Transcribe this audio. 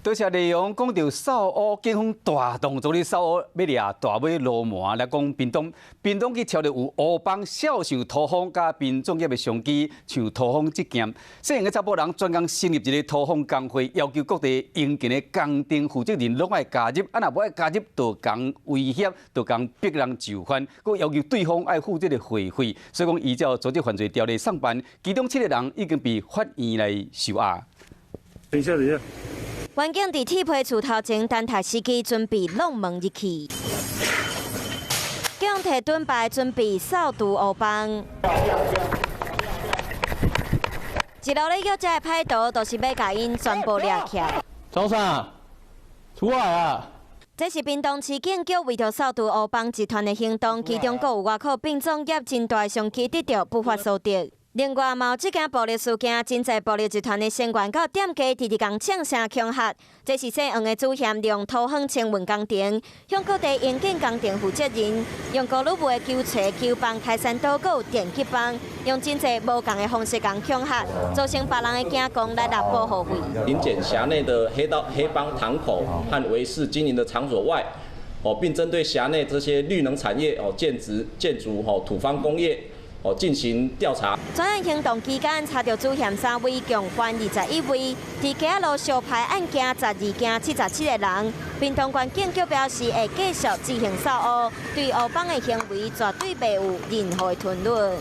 多謝內容講著掃烏，警方大動作咧掃烏，欲掠大尾鱸鰻來講屏東，屏東去抄著有烏幫銷售塗風佮殯葬業的商機，像塗風這件，姓黃的查埔人專工成立一个塗風工會，要求各地營建的工程負責人攏愛加入，啊若無愛加入，就共威脅，就共逼人就範，閣要求對方愛付這个會費。所以講依照組織犯罪條例送辦，其中七个人已經被法院來收押。等一下，等一下。員警佇鐵皮厝頭前等待司機準備弄門入去，警提盾牌準備掃除烏幫。一路咧叫這个歹徒，就是欲共𪜶全部掠起來。創啥？出來啊！這是屏東市警局為著掃除烏幫集團的行動，其中閣有外口殯葬業真大商機得著不法所得。另外，嘛有這件暴力事件，真濟暴力集團的成員佮店家直直共嗆聲恐嚇。這是姓黃的主嫌利用塗風清運工程，向各地營建工程負責人用高爾夫的球槌、球棒、開山刀、閣有電擊棒，用真濟無仝的方式共恐嚇，造成別人的驚狂來納保護費。臨檢轄內的黑道黑幫堂口和圍事經營的場所外，哦，並針對轄內這些綠能產業、哦建築、建築、哦土方工業。哦，進行調查。專案行動期間，查著主嫌三位，共犯21位，佇街仔路相排案件12件，77个人。屏東縣警局表示，會繼續執行掃烏，對烏幫的行為絕對袂有任何吞忍。